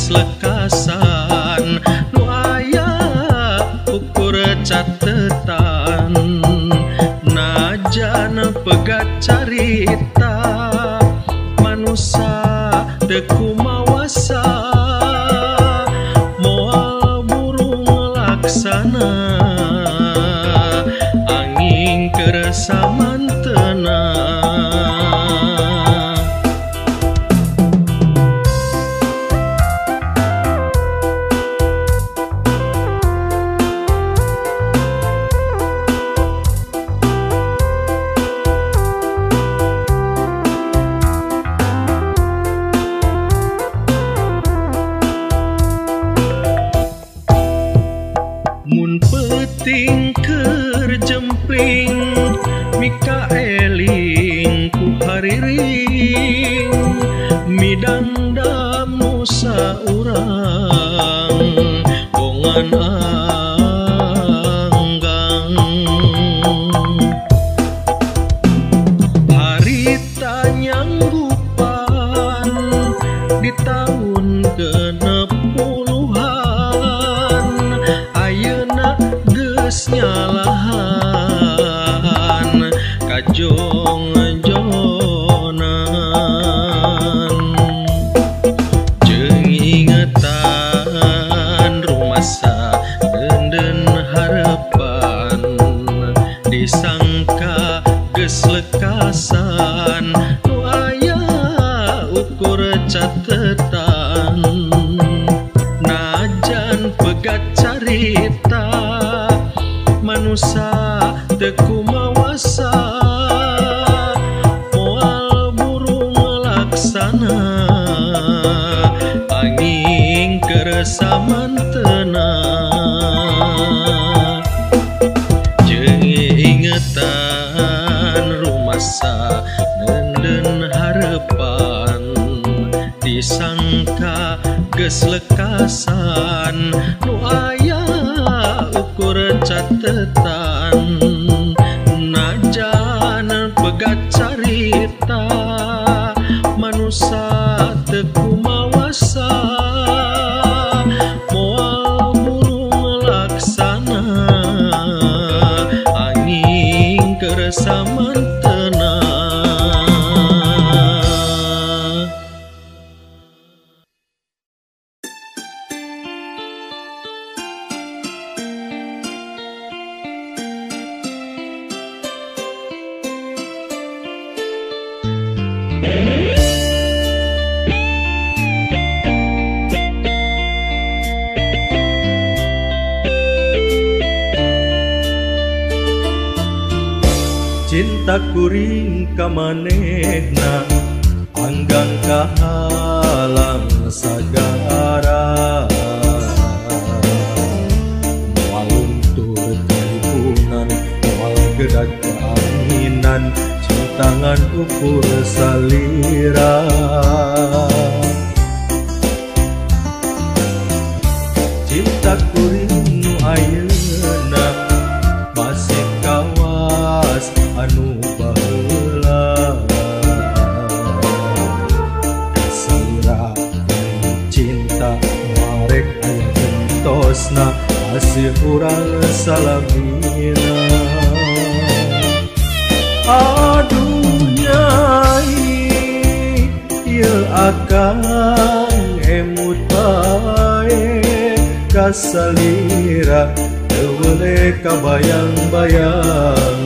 geus lekasan nu aya ukur catetan najan pegat carita manusa teu kumawasa moal burung laksana angin keur samantena. Mun peuting keur jempling mika eling ku hariring midangdam nusa urang bongan anggang harita nyanggupan di tahun 60-an ayeuna geus nyalahan kajong-jonan jeung ingetan rumasa deunden harepan disangka geus lekasan nu aya ukur catetan najan pegat carita manusa teu kumawasa moal burung laksana angin keur samantena jeung ingetan rumasa deunden harepan disangka geus lekasan nu aya ukur catetan najan pegat carita manusa teu kumawasa moal burung laksana angin keur samantena. Cinta kuring ka manehna anggang kahalang sagara moal luntur kalipunan moal gedag keanginan cintangan ukur salira cinta kuring nu ayeuna masih kawas anu baheula kasira cinta marek aya gentosna asih urang salamina aduh nyai ieu akang emut bae kasalira teu weuleh kabayang-bayang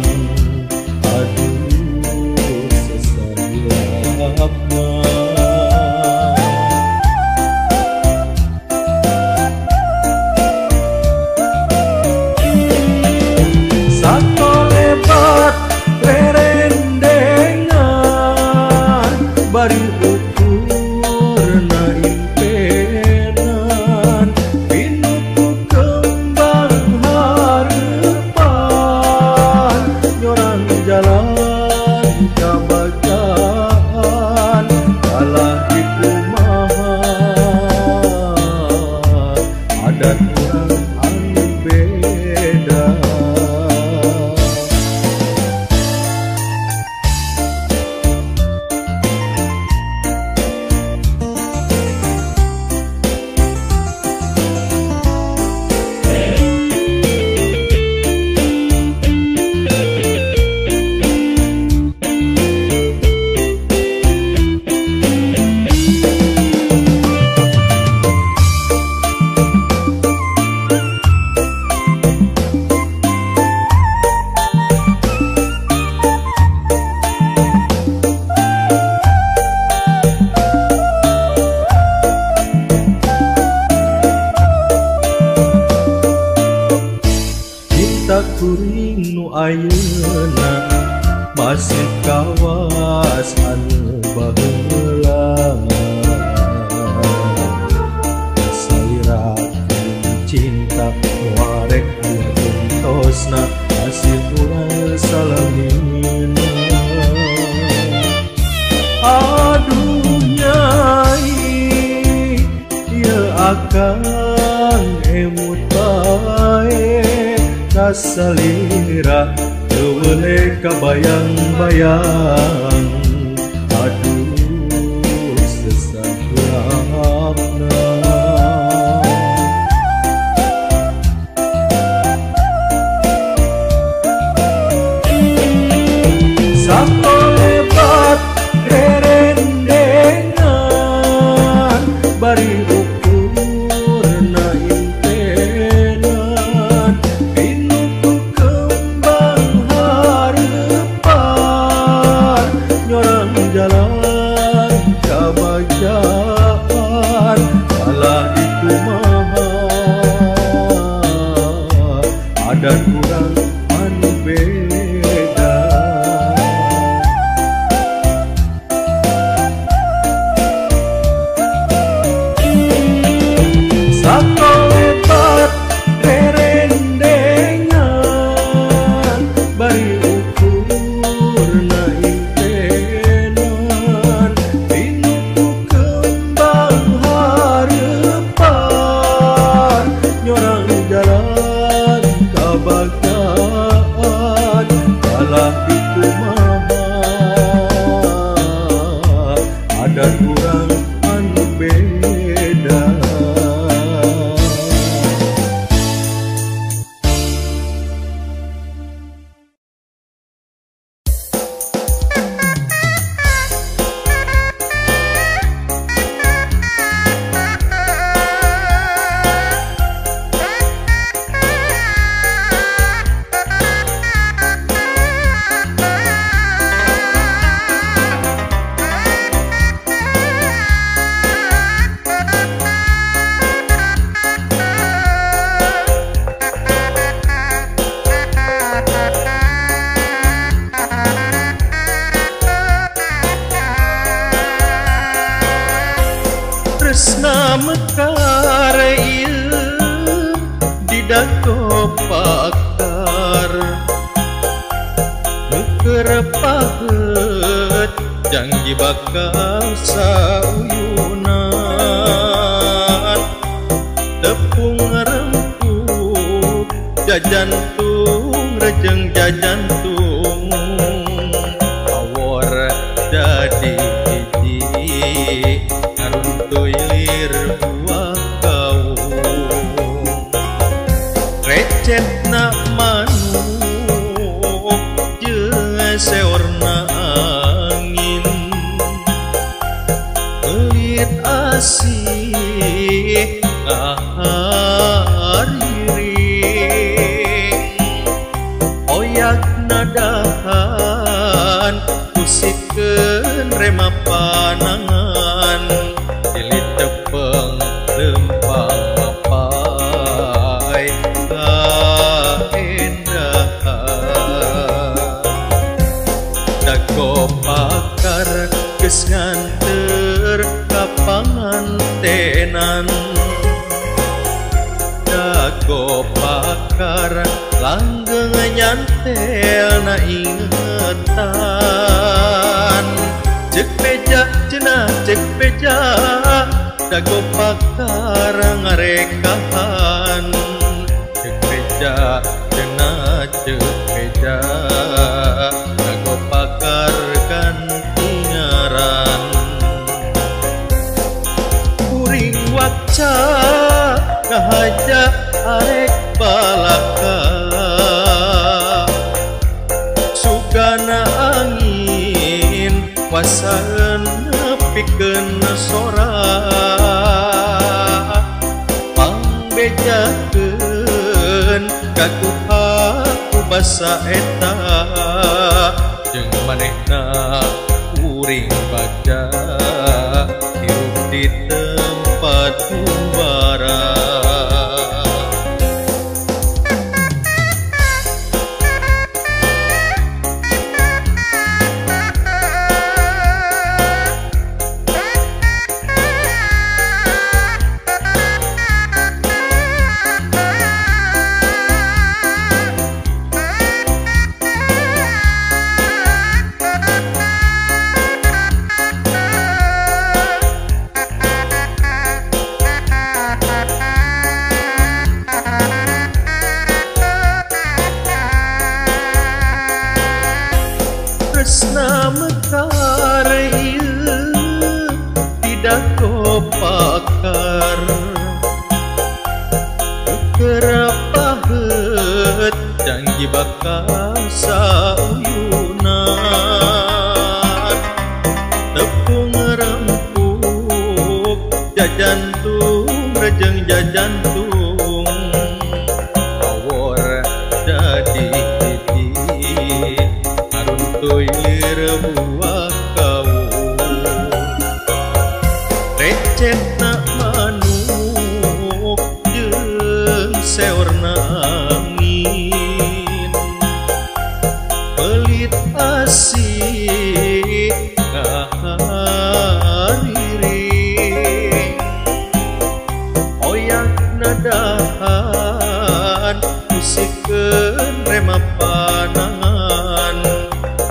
aduh sesalapna. Sakolebat rerendengan bari ukurna impenan pinuku kembang harepan nyorang jalan kabagaan kalah dikumaha adat urang anu beda. kuring nu ayeuna masih kawas anu baheula salira cinta warek aya gentosna kasih urang salamina. Aduh nyai ieu akang emut bae kasalira teu weuleh kabayang-bayang. Aduh sesahulapna. Sakolebat rerendengan bari ukurna impenan pinuku kembang hareupan nyorang jalan kabajaan kalah dikumaha adat urang anu beda. Sakolebat rerendengan bari ukurna impenan pinuku kembang hareupan nyorang jalan kabagaan kalah dikumaha adat urang anu beda. Tresna mekar ieu didago pakar nu keur paheut janji bakal sauyunan tepung rempuk jajantung rejeng jajantung awor jadi hiji ngaruntuy lir buah kaung recetna manuk jeung seorna angin pelit asih ngahariring oyak nadahan kusikeun rema panangan dilit tepeng lempang mapai kaendahan dago pakar geus nganteur ka pangantenan dago pakar langgeng nyantel na ingetan cek beja cenah cek beja dago pakar ngarekahan cek beja cenah cek beja dago pakar ganti ngaran kuring waca ngahaja arek balaka sugana angin wasaeun nepikeun sora pangbejakeun kakuha ku basa eta jeung manehna kuring bagja hirup di tempat humbara. keur paheut janji bakal sauyunan tepung rempuk jajantung rejeng jajantung awor jadi hiji aruntuy lir buah kawung recetna manuk jeung seorna angin pelit asih ngahariring oyak nadahan musikeun rema panangan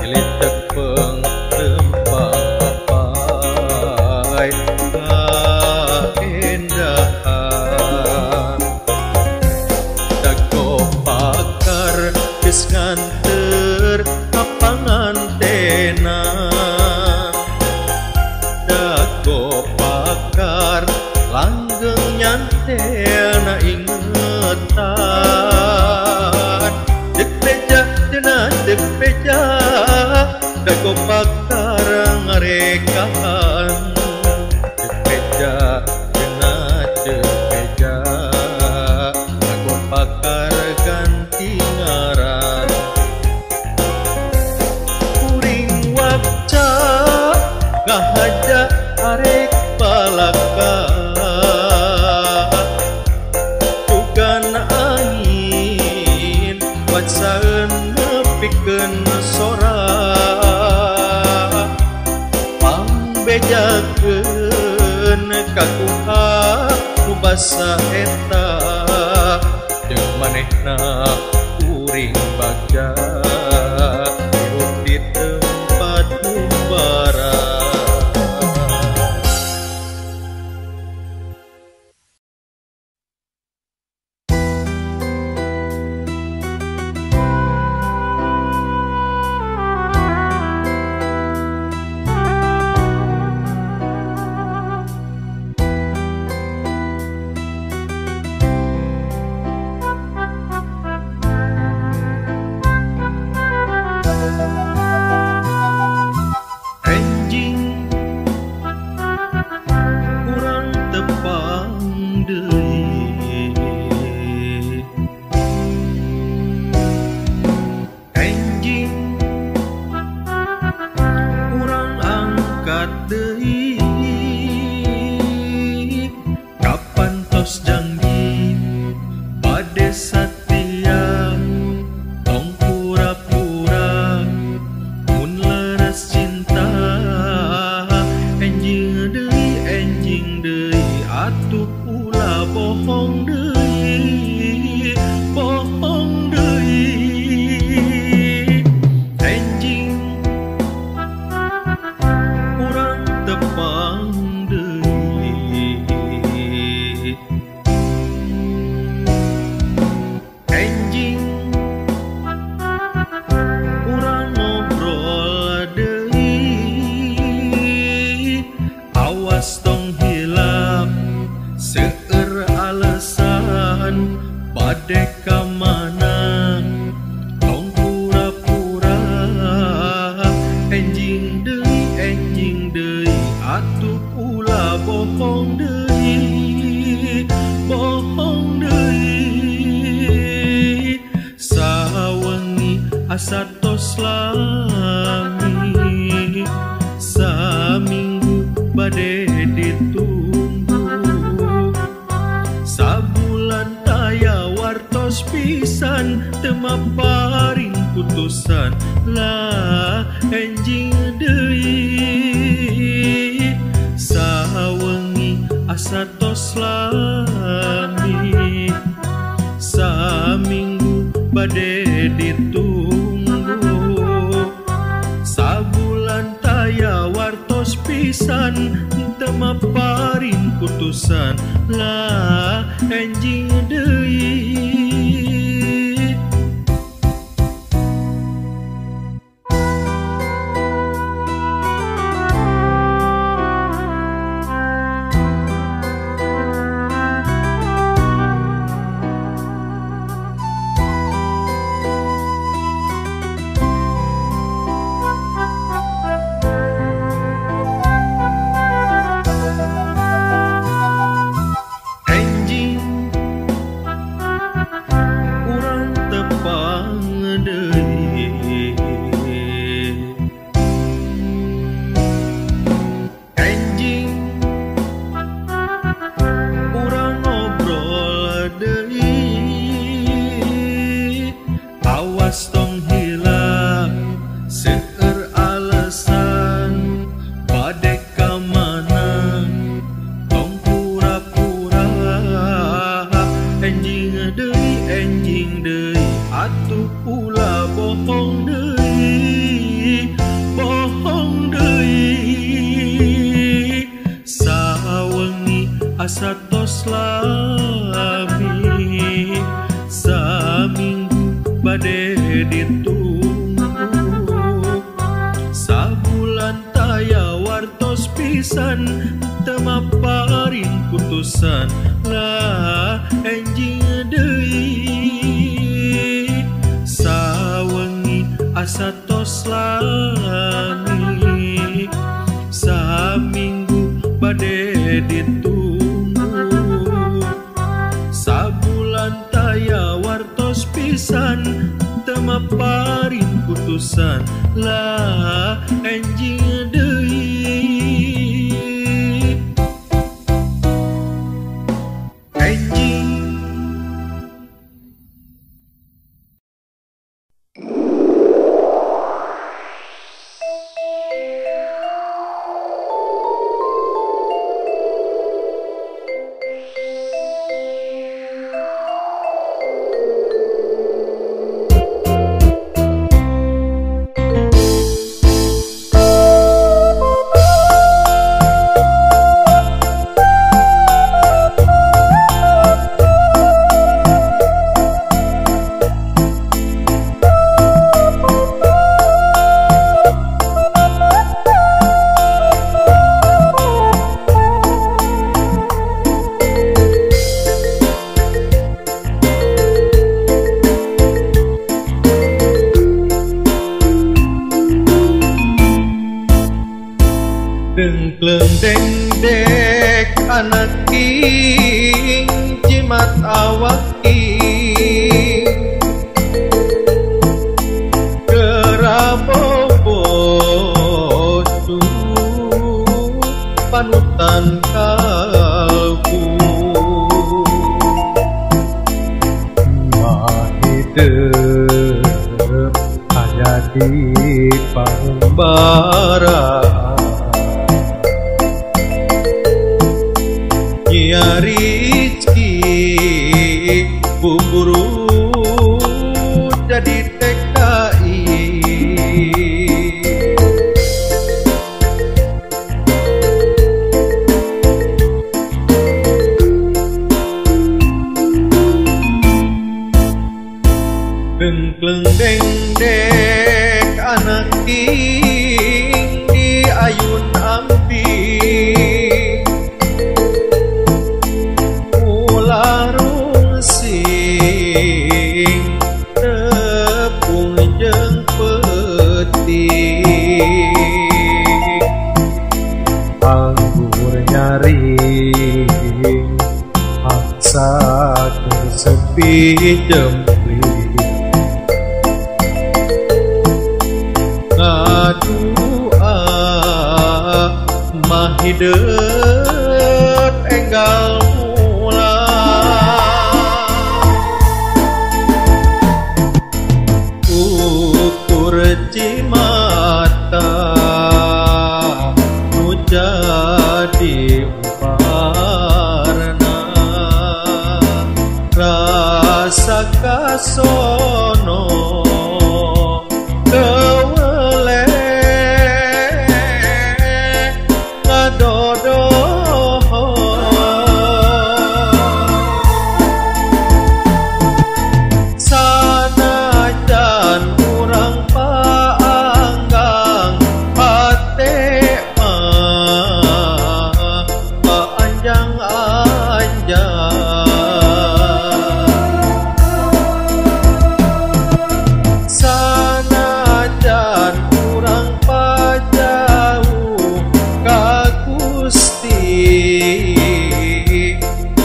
diletek peng rempang apai kaendahan dago pakar geus nganter ka pangantena dago pakar langgeng nyantel na ingetan dek beja dena dek beja dago pakar ngarekahan dek beja dena dek beja dago pakar ganti ngaran kuring waca ngahaja arek palaka tugan angin wacaeun nepikeun sora pangbejakeun ka kuha nu basa eta jeung manehna kuring bagja hirup di tempat ngumbara. Satos lami saminggu bade ditunggu sabulan taya wartos pisan teu maparing putusan lah enjing deui sawengi asa tos lami saminggu bade ditunggu sabulan taya wartos pisan teu maparing putusan lah enjing deui. lami saminggu bade ditunggu sabulan taya wartos pisan teu maparin putusan lah enjing deui sawengi asa tos lami saminggu bade ditunggu sabulan taya wartos pisan teu maparin putusan lah enjing deui enjing. Dengkleng dengdek anak king jimat awak ing kerabobo panutan kalbu hidup aya di pangembara Rizki buburu jadi TKI Dengkleng dengdek anak king di ayun amping tepung jeung peuting anggur nyaring angsa sepi jempling ngadua mah hideut enggal cimata nu jadi uparna rasa kasono teu weleh ngadodoho sanajan urang paanggang hate mah paanjang-anjang sanajan urang pajauh ka Gusti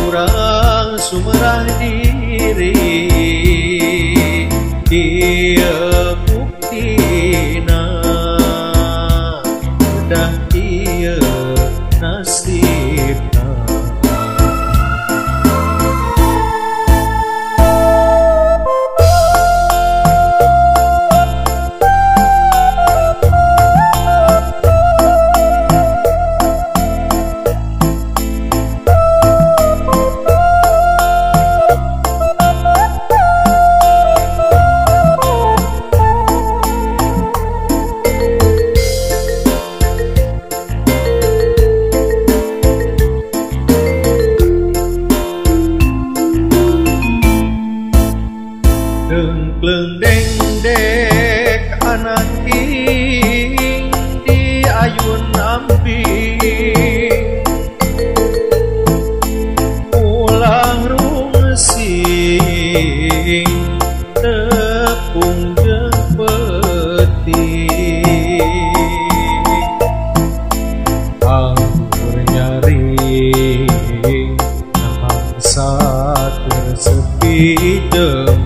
urang sumerah diri ieu buktina udah ieu nasibna. Dengkleng dengdek anak ing di ayun amping ulah rungsing tepung jeung peuting anggur nyaring mangsa keur sepi jempi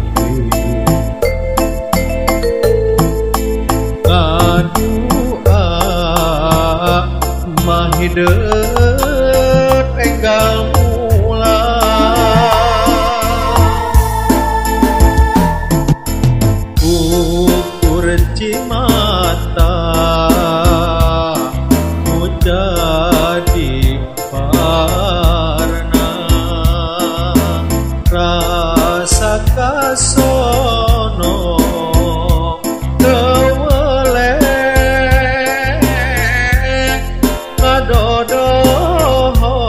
ngadua mah hideut enggal mulang ukur cimata nu jadi parna rasa kasono teu weleh ngadodoho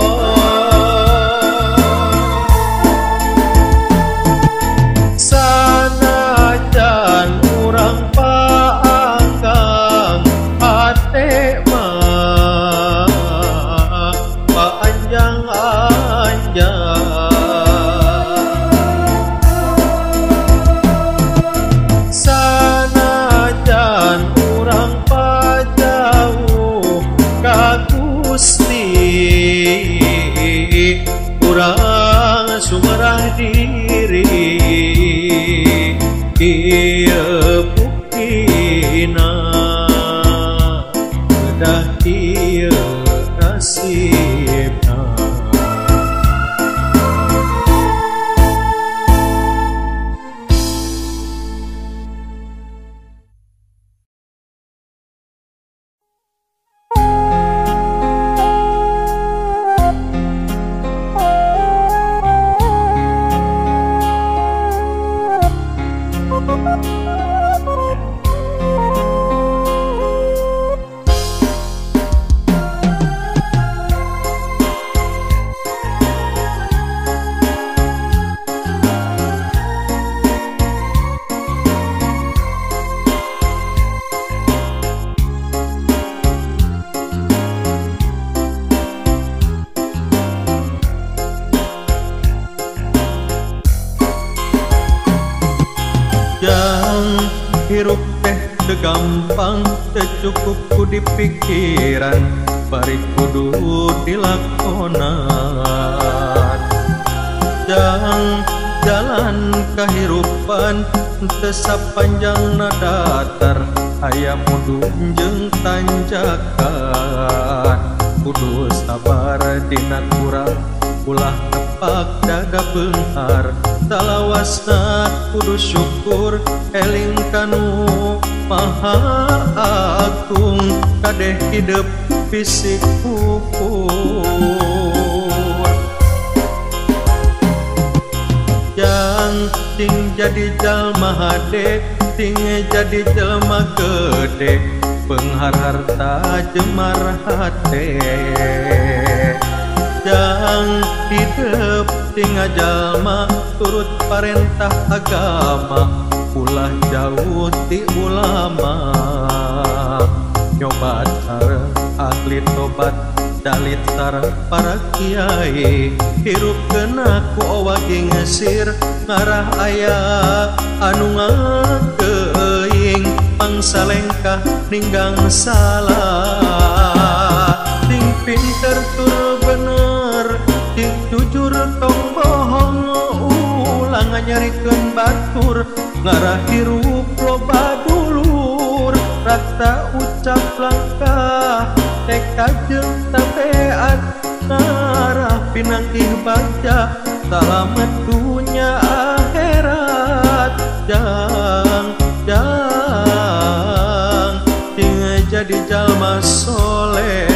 sanajan urang paangkang hate mah paanjang-anjang sanajan urang pajauh ka Gusti urang sumerah diri ieu buktina kedah ieu nasibna. Jang hirup teh teu gampang teu cukup ku dipikiran bari kudu dilakonan. Jang jalan kahirupan teu sapanjangna datar aya mudun jeung tanjakan kudu sabar dina kurang ulah nepak dada beunghar salawasna kudu syukur eling kanu maha agung kadeh hidup fisik pupur. Jang ting jadi jalma hade ting jadi jelma gede beunghar harta jemar hate. Jang hidup tinggal jalma turut parentah agama ulah jauh ti ulama nyobat sareng ahli tobat dalit sareng para kiai hirup kena ku owagi ngesir ngarah aya anu ngakeuing mangsa lengkah ninggang salah ting pinter tur bener ting jujur tong bohong ulah nganyarikeun batur ngarah hirup loba dulur rata ucap langkah tekad jeung tabeat ngarah pinangkih bagja salamet dunya akhirat. Jang jang ting jadi jalma soleh.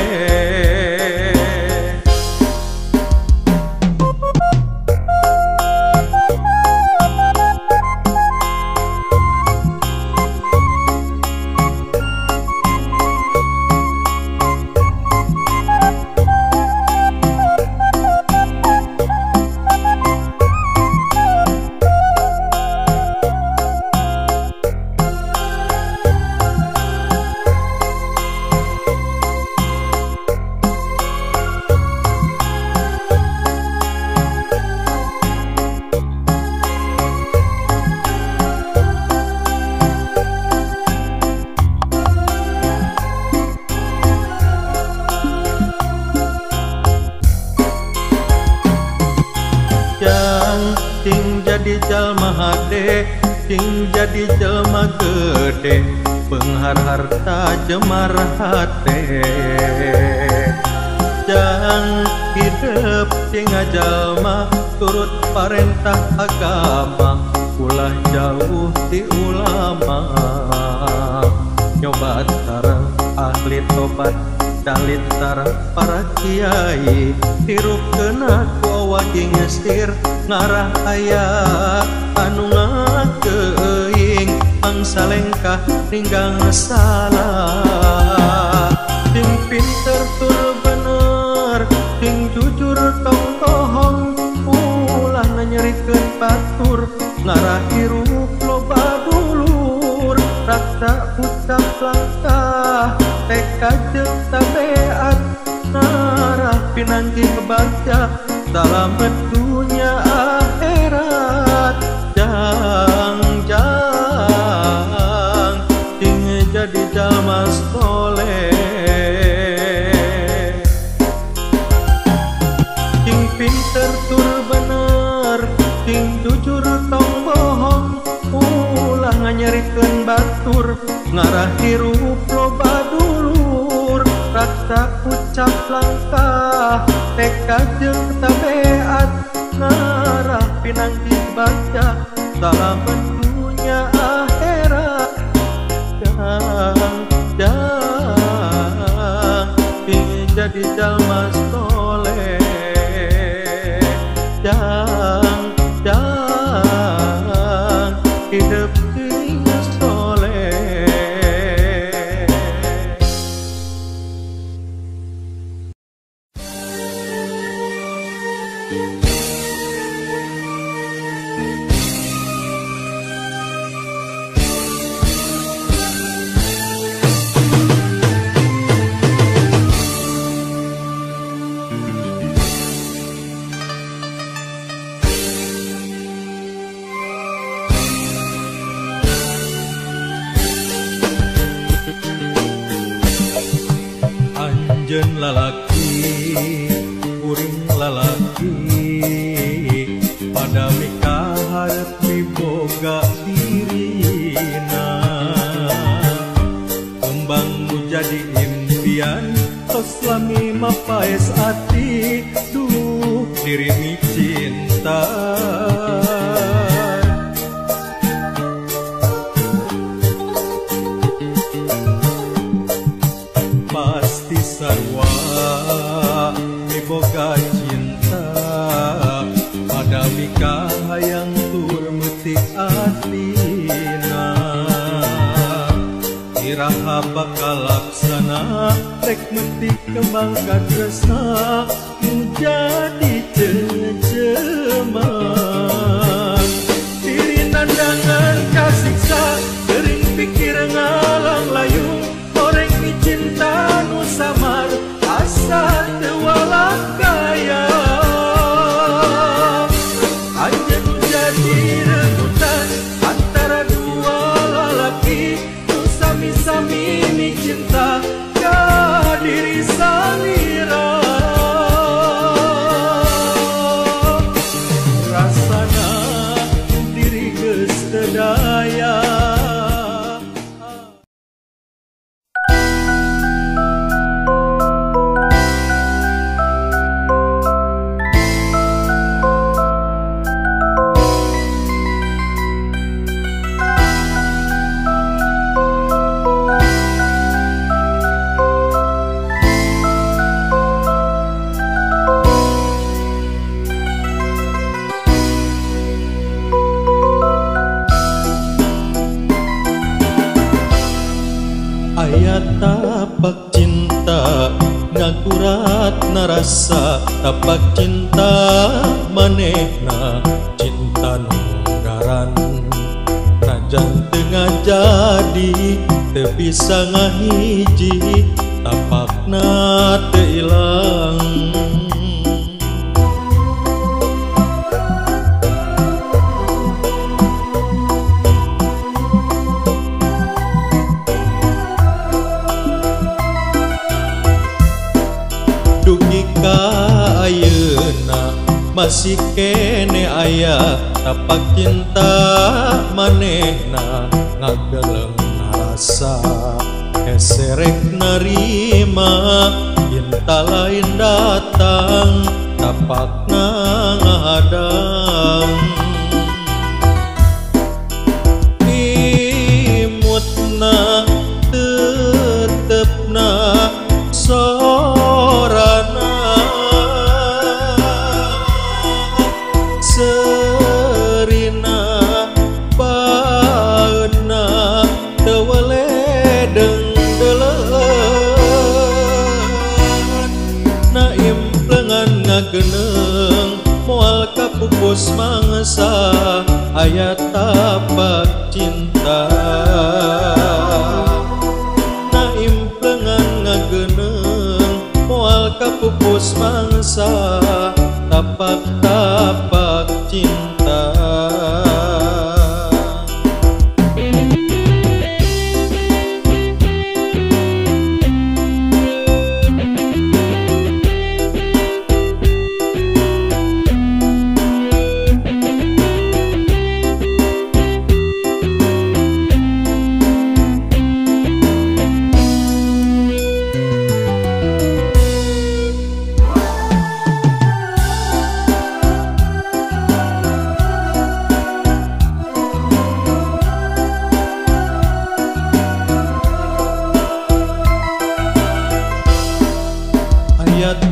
jadi jalma hade cing jadi jalma gede beunghar harta jemar hate. Jang hidup cing jalma turut parentah agama ulah jauh ti ulama. Nyoba sareng ahli tobat dalit sareng para kiai hirup kena ku awagi ngesir ngarah aya anu ngakeuing mangsa lengkah ninggang salah. Sing pinter tur bener sing jujur tong tohong ulah nyerikeun batur ngarah hirup loba dulur raksa ucap langkah tekad jeung tabeat ngarah pinanggih kebaca salamet dunya akhirat. Jang jang cing jadi jalma soleh cing pinter tur bener cing jujur tong bohong ulah nganyerikeun batur ngarah hirup loba dulur raksa ucap langkah tekad jeung tabeat ngarah pinanggih baca salamet dunya akhirat. Jang jang cing jadi jalma soleh jang jang hidup cing soleh. Anjeun lalaki kuring lalaki pada mikaharep miboga dirina kembang nu jadi impian tos lami mapaes ati duh diri mi cinta. Pasti sarua miboga cinta pada mika hayang tur metik atina iraha bakal laksana rek metik kembang katresna nu jadi ceceman diri nandangan kasiksa gering pikir ngalang layung goreng cinta nu samar asa teu walakaya. Anjeun jadi rebutan antara dua lalaki nu sami-sami mi cinta ka diri salira. Rasana diri geus teu daya. Aya tapak cinta ngagurat narasa tapak cinta manehna cinta nunggaran najan teu ngajadi teu bisa ngahiji tapakna teu ilang. Dugi ka ayeuna masih kene aya tapak cinta manehna ngageleng rasa heserek narima cinta lain datang tapakna ngahadang imutna tetepna sorana serina baeuna teu weledeng deuleun na implengan ngageneng moal kapupus mangsa aya tapak cinta na implengan ngageneng moal kapupus mangsa tapak-tapak cinta.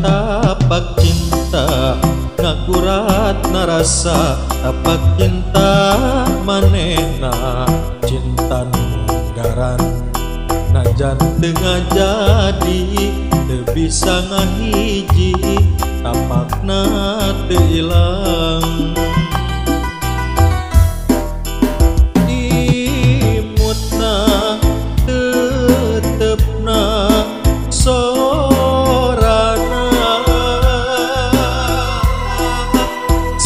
Tapak cinta ngakurat narasa tapak cinta manehna cinta nunggaran najan teu ngajadi teu bisa ngahiji tapakna teu ilang imutna tetepna sorana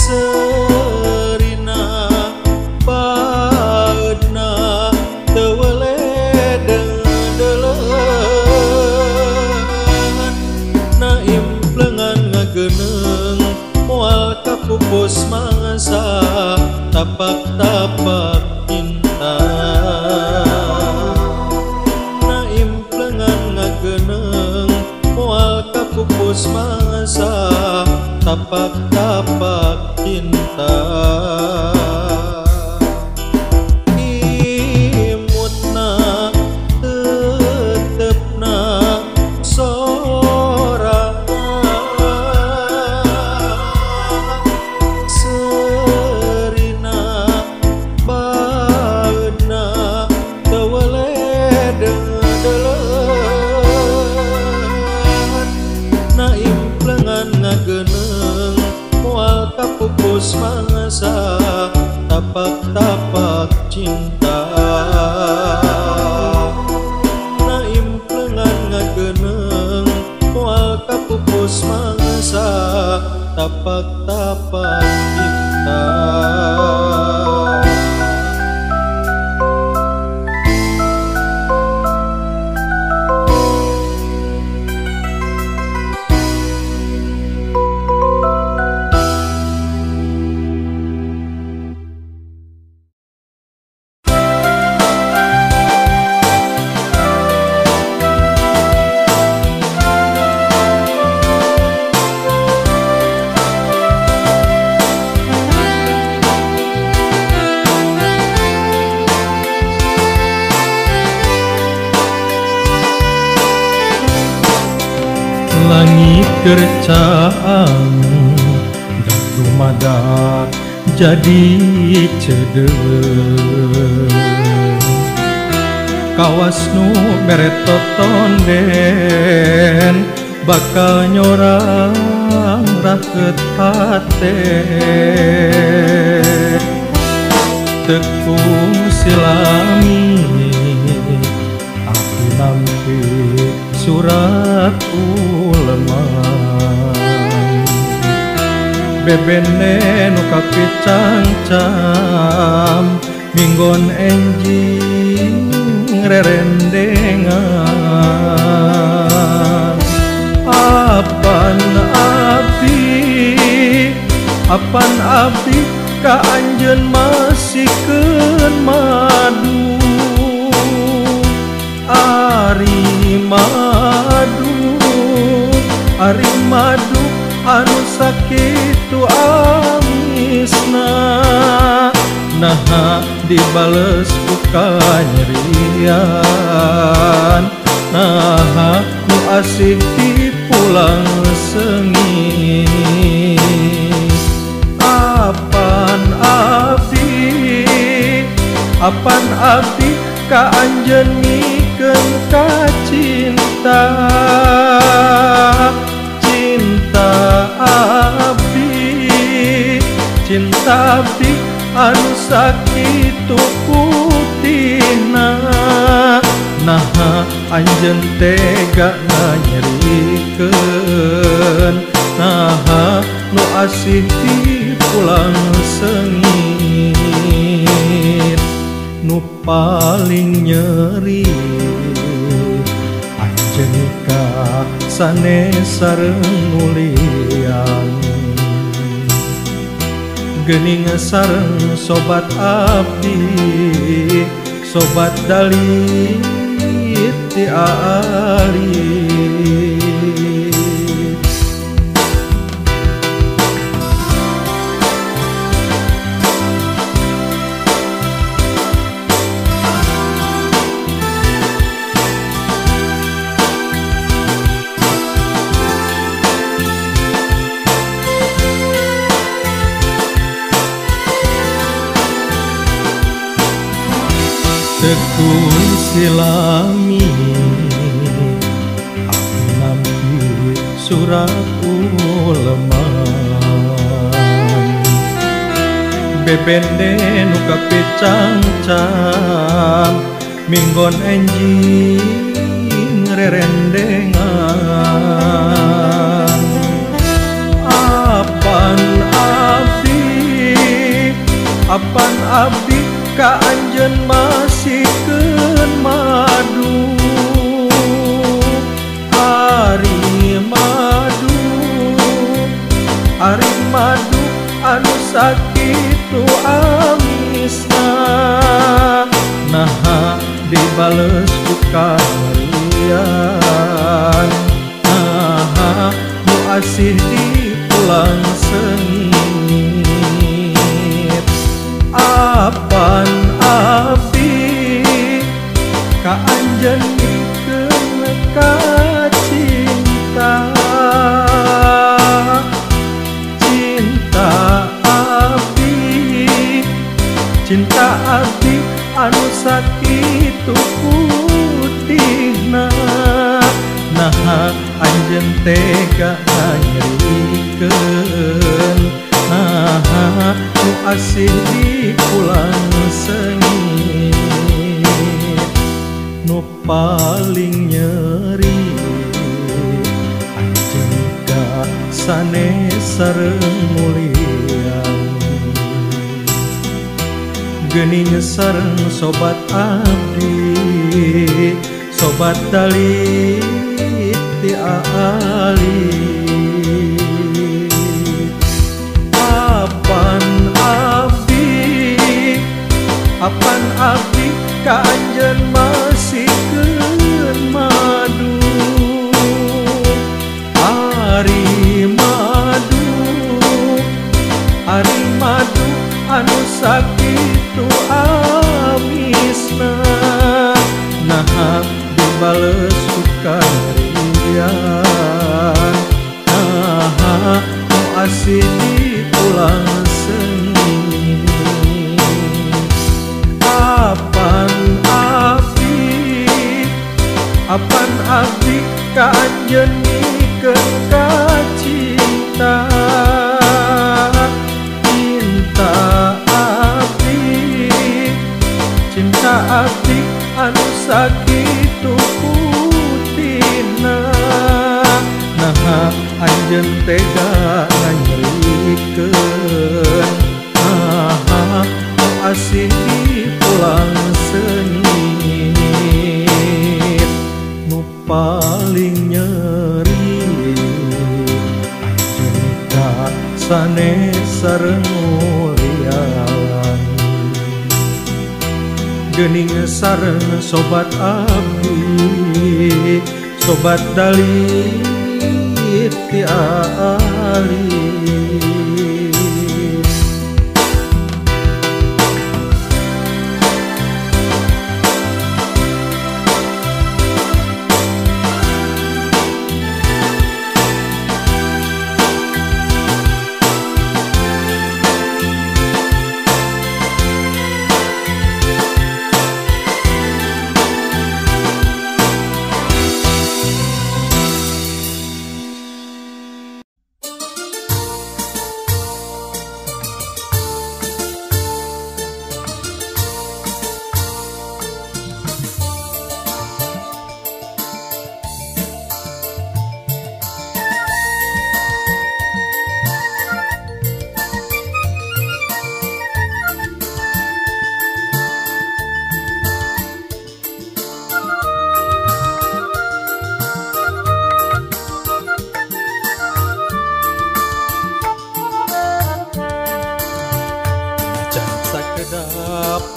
serina baeuna teu weledeng deuleun na implengan ngageneng moal kapupus mangsa tapak-tapak cinta na implengan ngageneng moal kapupus mangsa tapak-tapak cinta imutna tetepna sorana serina baeuna teu weledeng deuleun na implengan ngageneng moal kapupus mangsa tapak-tapak cinta na implengan ngageneng moal kapupus mangsa tapak-tapak cinta. Langit kercaan dan rumadak jadi cedek kawas nu bere totonden bakal nyorang raket hate tekung silami api nampi surat uleman bebene nu kapicancam minggon enjing rerendengan. Apan abdi Apan abdi ka anjeun masihkeun madu. Ari madu, ari madu anu sakitu amisna. Naha dibales ku kanyerian, naha nu asih dipulang sengit. Apan abdi ka anjeun mikeun ka cinta. Cinta abdi, cinta abdi anu sakitu putihna. Naha anjeun tega nganyerikeun, naha nu asih dipulang sengit. Nu paling nyeri anjeun nikah sanes sareng nulian, geuning sareng sobat abdi, sobat dalit ti alit. Tekun silami abdi nampi surat uleman, bebende nu kapicangcang minggon enjing rerendengan. Apan abdi ka anjeun masihkeun madu. Ari madu, ari madu anu sakitu amisna. Naha dibales ku kalian, naha nu asih dipulang sengit. Apan abdi ka anjeun mikeun ka cinta. Cinta abdi, cinta abdi anu sakitu putihna. Naha anjeun tega nganyerikeun, naha nu asih dipulang sengit. Nu paling nyeri anjeun ka sanes sareng mulian, geuning sareng sobat abdi, sobat dalit ti alit. Apan abdi ka anjeun masihkeun madu. Ari madu, ari madu anu sakitu amisna. Naha dibales ku karian, naha nu asih dipulang sengit. Apan abdi ka anjeun mikeun ka cinta. Cinta abdi, cinta abdi anu sakitu putihna. Naha anjeun tega nganyerikeun, naha nu asih dipulang sengit. Nu paling nyeri anjeun ka sanes Geuning sareng sobat abdi, sobat dalit ti alit.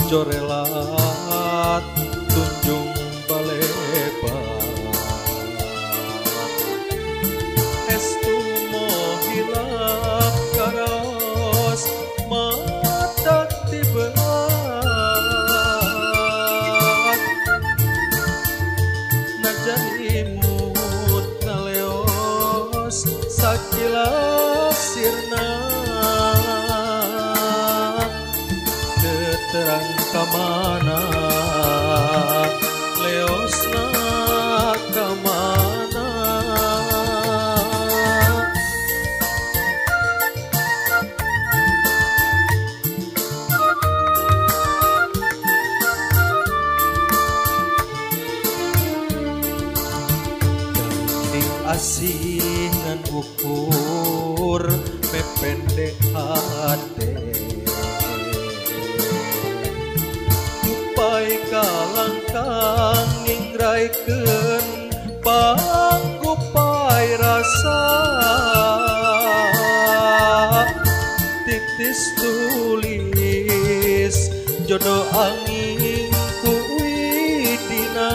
Jorelat tunjung balebat, estu mohilap karaos mata tibelat. Najan imut ngaleos sakilas sirna, terang kamana leosna kamana. Ganding asih ngan ukur mependek hate, kalangkang ningraikeun panggupai rasa. Titis tulis jodoh angin ku widina,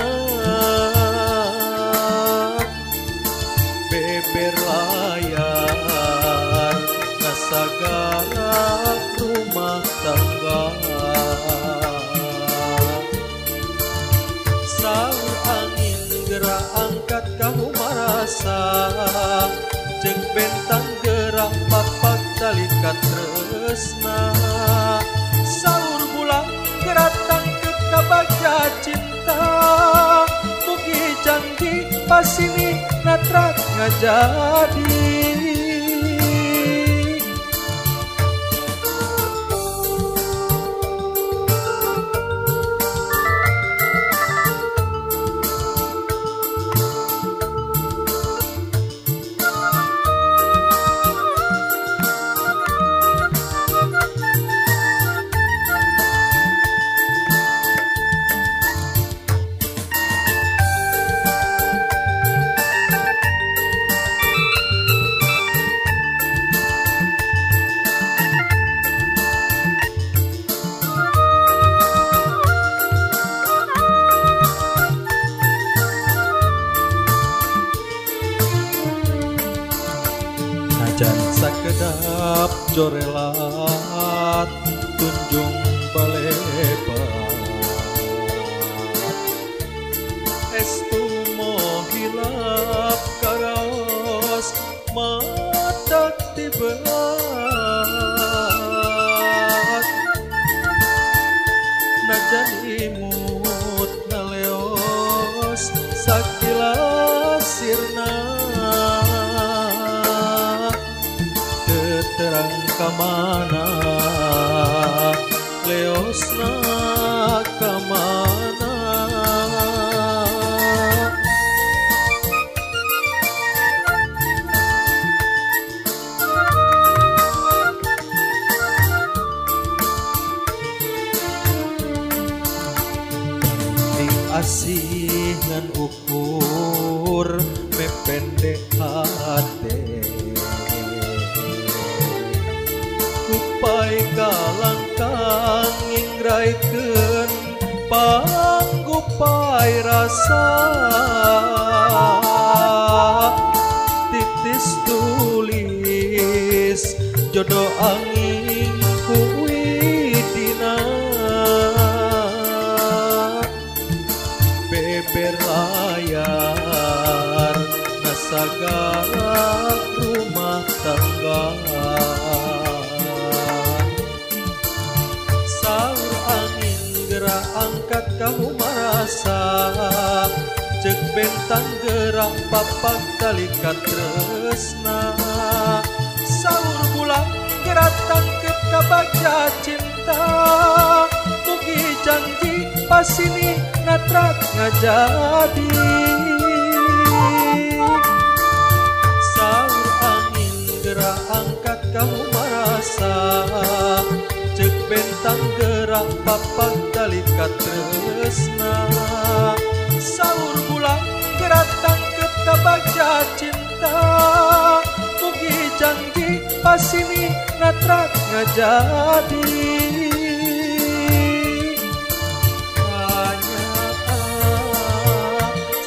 beber layar nasagala rumah tangga. Saur angin gerak angkat kamu marasa, jeung bentang gerak papak tali katresna. Saur bulan gerak tangkep kabagja cinta, mugi janji pasini natrak ngajadi. Najan sakedap jorelat tunjung balebat, estu mohilap karaos mata tibelat. Najan imut ngaleos sakilas sirna, terang kamana leosna kamana. Ganding asih ngan ukur mependek hate, kupai kalangkang ngingraikeun Gupang-gupai rasa titis tulis jodoh angin kuwidina beber layar nasagara rumah tangga. Saur angin gerak angkat kamu merasa cek bentang gerak papak tali katresna. Saur bulan gerak tangkep kabaca cinta mugi janji pasini natrak ngajadi. Saur angin gerak angkat kamu merasa cek bentang gerak papak tali katresna. Saur bulan gerak tangkep kabaca cinta mugi janji pasini natrak ngajadi.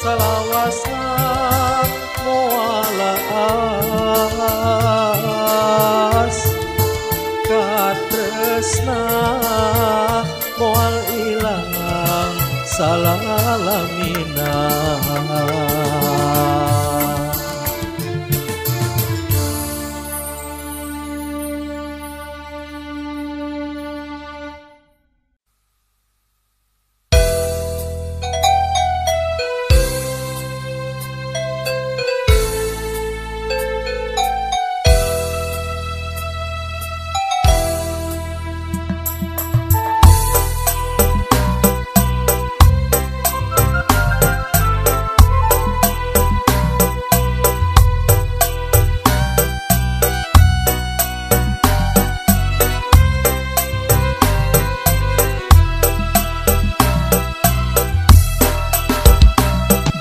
Salawasa moala as katresna moal ilang salalamina.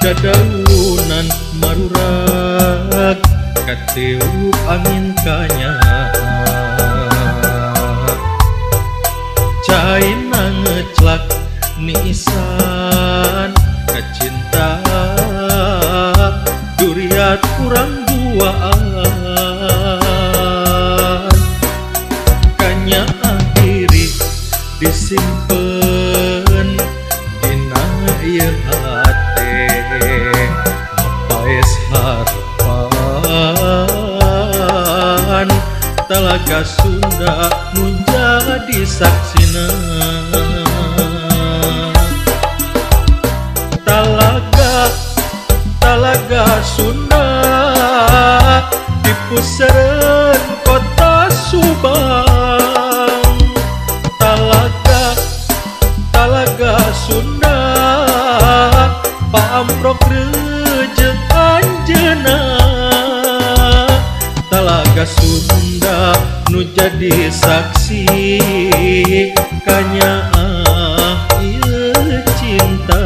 Dadaunan marurak katiup angin kanya caina ngeclak nisan kacinta duriat kurang duaan kanya diri disimpen dina ieu hate mapaes harapan Talaga Sunda nu jadi saksina. Talaga, Talaga Sunda di pusereun kota Subang. Talaga, Talaga Sunda paamprok rejeung anjeunna. Talaga Sunda nu jadi saksi kanyaah ieu cinta.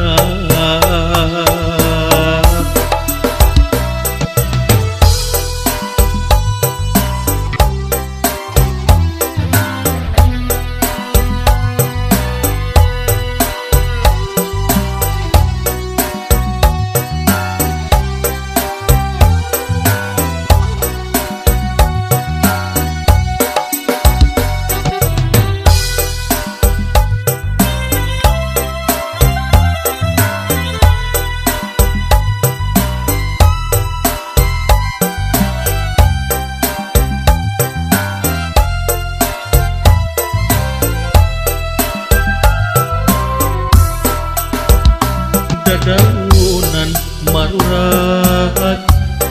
Dadaunan marurak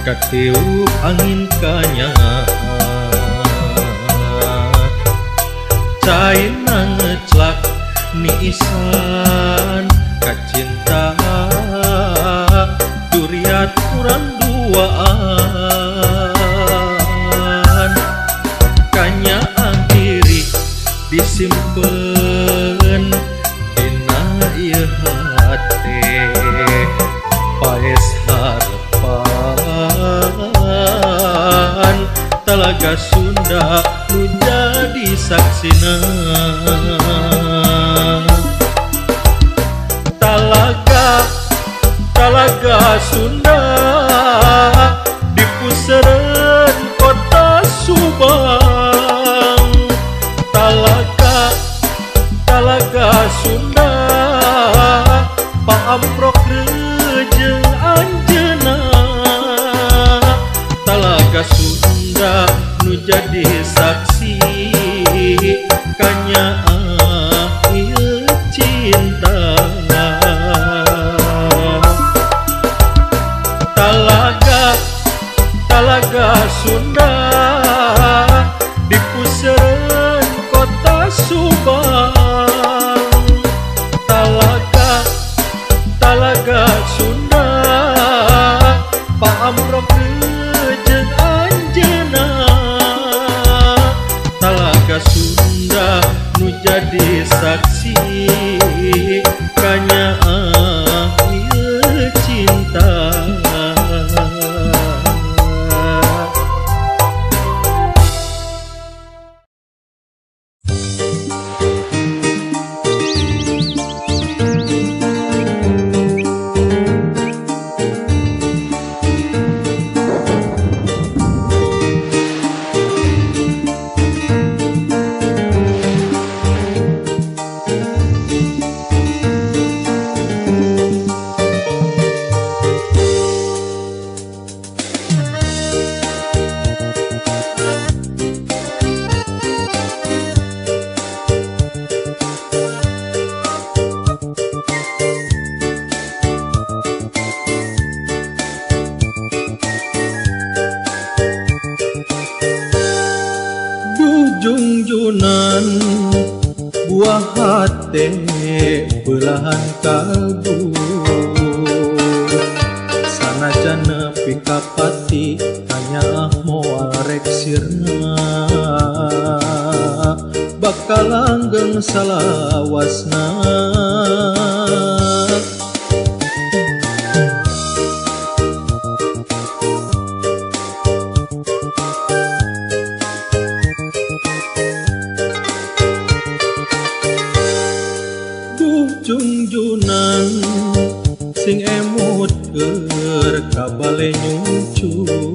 katiup angin kanya caina ngeclak niisan kacinta duriat kurang duaan kanya diri disimpen dina ieu hate paes harapan Talaga Sunda nu jadi saksina. Sunda di pusereun kota Subang. Talaga talaga Sunda paamprok rejeung anjeunna. Talaga Sunda nu jadi saksi kanyaah ieu cinta. Talaga talaga Sunda di pusereun kota Subang. Talaga talaga Sunda paamprok rejeung anjeunna. Talaga Sunda nu jadi saksi kanyaah ieu cinta. Junjunan buah hate belahan kalbu, sanajan nepi ka pati kanyaah moal rek sirna, bakal langgeng salawasna. Junjunan sing emut keur kabale nyungcung,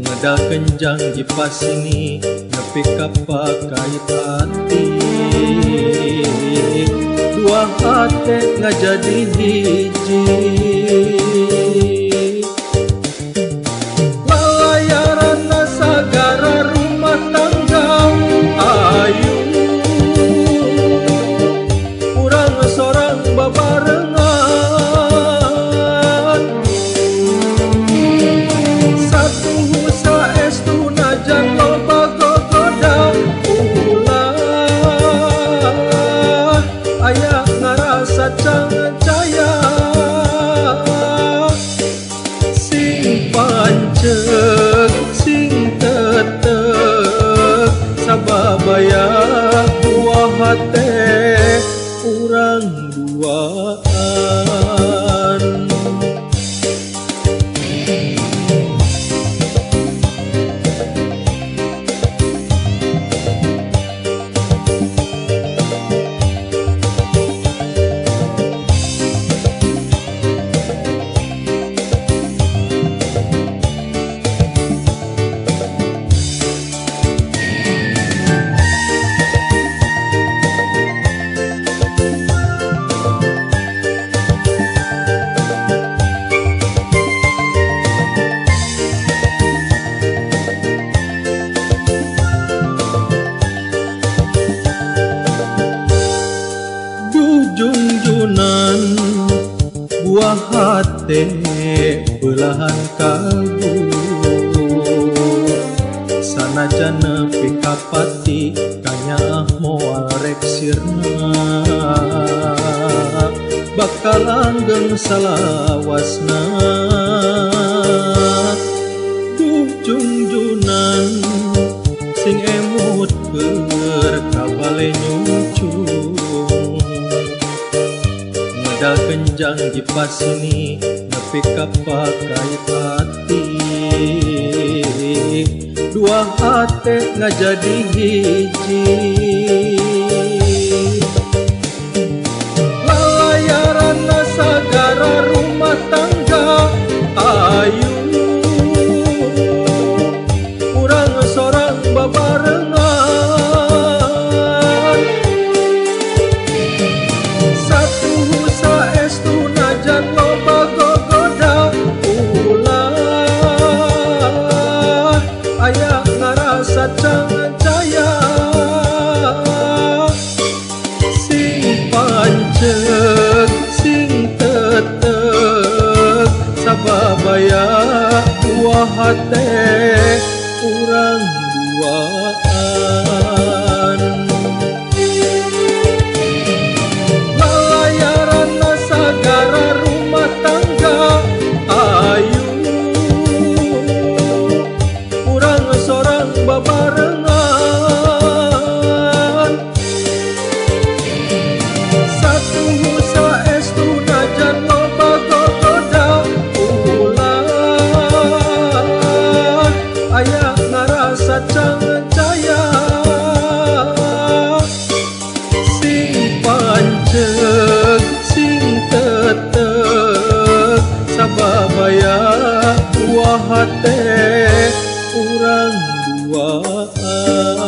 ngedal kenjang jipasini nepi ka pakait ati, dua hate ngajadi hiji. Lalayaran sagara rumah tangga ayu sorang babarengan, satu saestu najan loba gogoda, ulah aya ngarasa cangcaya, sing panceg sing tetep sababaya buah hate urang duaan. Junjunan buah hate belahan kalbu, sanajan nepi ka pati kanyaah moal rek sirna, bakal langgeng salawasna. Duh junjunan sing emut keur kabale nyungcung, ngedal kenjang jipasini nepi ka pakait ati, dua hate ngajadi hiji. Lalayaran sagara hate urang duaan. Lalayaran sagara rumah tangga ayu urang sorang babarengan. Satu saestu najan loba gogoda ulah aya ngarasa cangcaya. Sing panceg sing teteg sababaya dua hate urang duaan.